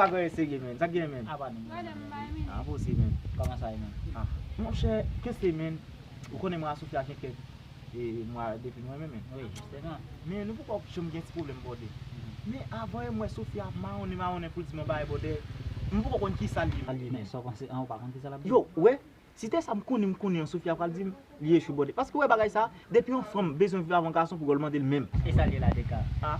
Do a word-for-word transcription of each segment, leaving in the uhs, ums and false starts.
Bagay serye, men. Sa k gen, men? Apa nou? Ah, poze, men. Kòman sa ye, men? Ah, monchè, Kensley, men. Ou konnen mwen a Sofia gen kèk e mwa depi nou renmen, men. Wi, jisteman. Men nou poko janm gen ti pwoblèm, bòdè. Men avan e mwen Sofia ap mawonnen, mawonnen pou l di mwen bagay, bòdè. M poko konn kisa l ye, men. Sa l ye, men? Sa w panse? An, ou pa konn kisa l ap di? Yo, wè. Si te sa m konnen, m konnen an, Sofia pral di m li echwe, bòdè. Paske wè bagay sa, depi yon fanm bezwen viv avè yon gason pou gòl mande l menm. E sa l ye la, Deka? Ah,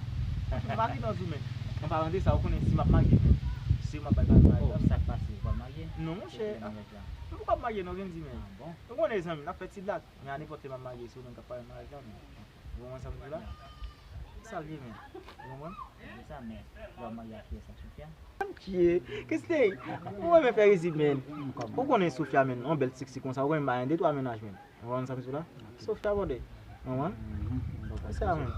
m pa ki nan zou, men. An paran de sa, ou konnen si m ap marye, men, se ou m ap bay bagay maryaj la. Oh, sa k pase, ou pral marye? Non, monchè. M poko ap marye, non, Kendy, men. Ah, bon? Ou konnen, zanmi, n ap fè ti blag. Men a nenpòt lè m ap marye, se ou menm k ap pare maryaj la, men. Ou konprann sa m di w la? Sa l ye, men. Ou konprann? Se sa, men lè w marye ak kiyès, ak Sofia? Kye, Kensley, ou renmen fè rizib, men. Ou konnen Sofia, men, yon bèl seksi konsa, ou konnen m ba yon de twa mennaj, men. Ou konprann sa m di w la? Sofia, bòdè. Ou konprann? Se sa, men.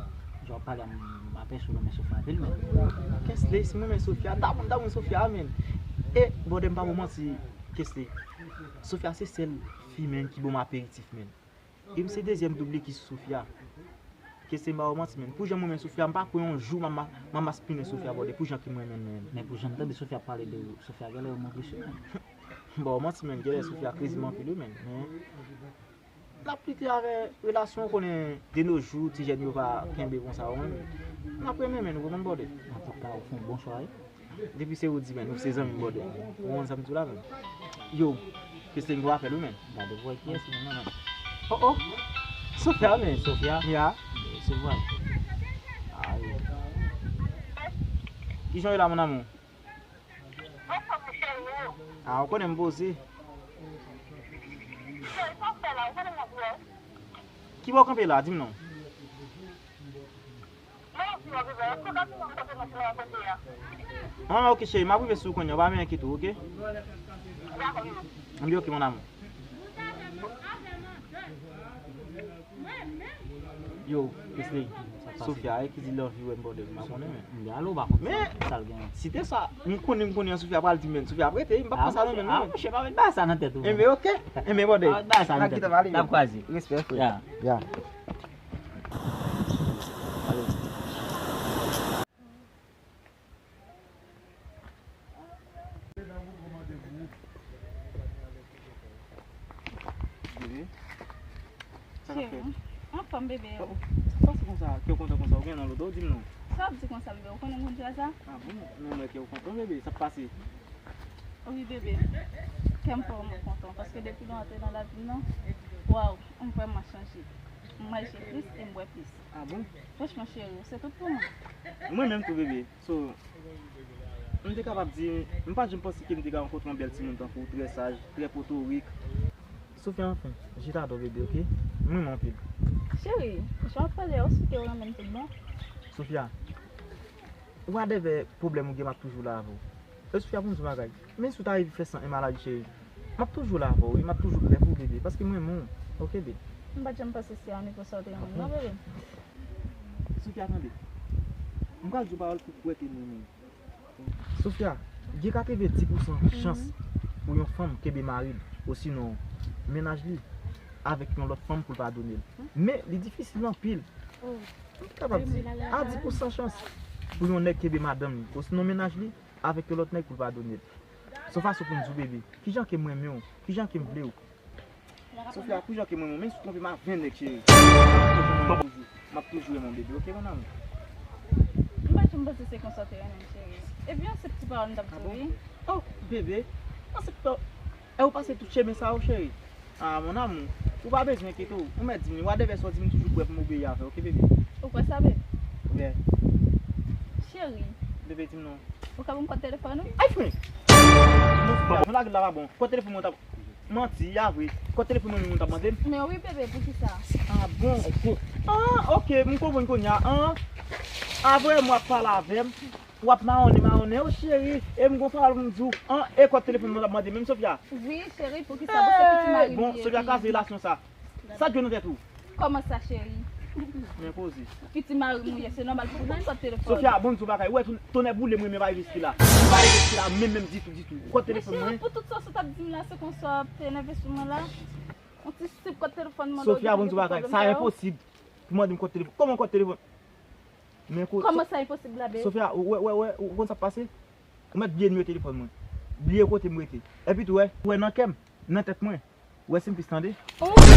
Jan w pale a m, m apèsi w renmen Sofia anpil, men. Kensley, si m renmen Sofia, ta moun, ta moun Sofia, men. E, bòdè, m pa pou manti, Kensley. Sofia se sèl fi, men, ki ban m aperitif, men. E m se dezyèm doub li ki sou Sofia. Kensley, m pa ba w manti, men. Pou jan m renmen Sofia, m pa kwè yon jou m a, m a, m a maspinen Sofia, bòdè. Pou jan ke m renmen l, men. Men pou jan m tande Sofia ap pale de ou, Sofia genlè yon move sou, men. M ba w manti, men. Genlè Sofia kriz m anpil, wi, men. Men n ap lite avè relasyon, ou konnen, de nos jours, ti jèn yo pa kenbe konsa, ou konprann? N ap renmen, men, ou konprann, bòdè. Antouka, ou fè yon bon chwa, wi. Depi se ou di, men, ou se zanmi m, bòdè. Ou konn sa m di w la, men. Yo, Christine, gwo apèl, wi, men. Gade pou wè kiyès, men, non, non. Oh, oh. Sofia, men. Sofia? Ya. Se vre. Ayi. Kijan w ye la, mon amour? Ah, ou konnen m poze. Kibò w kanpe la? Di m non. Ah, ok, cheri, m ap rive sou ou kounye a, ou pa menm enkyete w, ok? Anben, ok, mon amour. Yo, Chrisley, Sofia, e ki di l anvi wè m, bòdè, m pa konnen, men. Men, si te sa, m konnen, m konnen Sofia pral di m, men, Sofia ap rete, m p ap pran sa nan men l, non. Ah, monchè, pa met bagay sa nan tèt ou, men. Enben, ok. Enben, bòdè. Pa met bagay sa nan tèt ou. N ap kwaze. Respè, frè. Ya. Ya. Bebe, sa k ap fèt? Cheri, anfòm, bebe. Oh, oh. Sa k pase konsa? Kè w kontan konsa, ou gen nan lòt, ou di m non. Sa w ap di konsa, bebe? Ou konnen m konn di a sa? Ah bon? Men m wè kè w kontan, bebe. Sa k pase? Wi, bebe. Kè m vrèman kontan, paske depi lè w antre nan lavi m nan, waw, m vrèman chanje. M manje plis e m bwè plis. Ah bon? Franchman, cheri, ou se tout pou mwen. Mwen menm tou, bebe. So, m te kapab di, m pa t janm panse ke m te ka rankontre yon bèl timoun tankou w, trè saj, trè potorik. Sofia, anfen, je t'adore, bebe, ok? M renmen w anpil. Cheri, jan w ap pale a, ou si ke w renmen m tout bon? Sofia, whatever pwoblèm ou gen, m ap toujou la avè w. E Sofia, pou m di w yon bagay, menm si w ta rive fè san e maladi, cheri, m ap toujou la avè w, wi, m ap toujou prè pou w, bebe, paske m renmen w, ok, bebe? M pa t janm panse se a nivo sa w te renmen m, non, bebe. Sofia, tande. M pral di w pawòl pou kwè ke m renmen w. Sofia, gen katrevenndis pousan chans pou yon fanm kenbe mari l, osinon mennaj li, avèk yon lòt fanm pou l padone l. Men, li difisil anpil. M kapab di, a dis pousan chans pou yon nèg kenbe madanm li, osinon mennaj li, avèk yon lòt nèg pou l padone l. Se yon fason pou m di w, bebe, kijan ke m renmen w, kijan ke m vle w. Sofia, pou jan ke mwen, mwen, menm si w twonpe m a ven nèg, cheri, m ap toujou renmen w, bebe, ok, mon amour? M pa t janm panse se konsa w te renmen m, cheri. Epi, yon sèl ti pawòl m t ap di w, wi. Oh, bebe, panse, e ou pase tout chemen sa yo, cheri? Ah, mon amour, ou pa bezwen enkyete w. Ou mèt di m li, whatever sa w di m, m toujou prè pou m obeyi avè w, ok, bebe? Ou kwè sa, bebe? Wi. Cheri. Bebe, di m non. Ou ka ban m kòd telefòn ou? Ay, fren! Non, non, lage l la pa bon. Kòd telefòn mwen t ap Manti, a vre. Kòd telefòn mwen menm ou t ap mande m? Men wi, bebe, poukisa? Ah bon? Ah, ok, m konprann kounye a. Ah, a vre, m w ap pale avè m. W ap mawonnen, mawonnen, o cheri. E m gon pawòl pou m di w. Ah, e kòd telefòn mwen t ap mande menm, Sofia? Wi, cheri, poukisa? Bon, se piti mari m ye. Bon, Sofia, kraze relasyon sa. Sa k jwenn nan tèt ou? Kòman sa, cheri? Men poze. Piti mari m ou ye, se nòmal pou w pran kòd telefòn. Sofia, bon, di w bagay. Ou wè, tou, tonnè boule m, renmen pa rete la. M pa rete la, menm, menm, ditou, ditou. Kòd telefòn mwen. Men cheri, pou tout sa w sot ap di m la, se konsa w ap te enève sou mwen la? Yon ti senp kòd telefòn mwen la, ou deja gen tout pwoblèm sa yo? Sofia, bon, di w bagay. Sa enposib pou mande m kòd telefòn. Kòman kòd telefòn? Men ko-, Kòman sa enposib la, bebe? Sofia, ou wè, wè, wè, ou konn sa k pase? Ou mèt bliye nimewo telefòn mwen. Bliye kote m rete. Epi tou, wè, wè nan kè m, nan tèt mwen. Ou wè si m pis tande. Oh,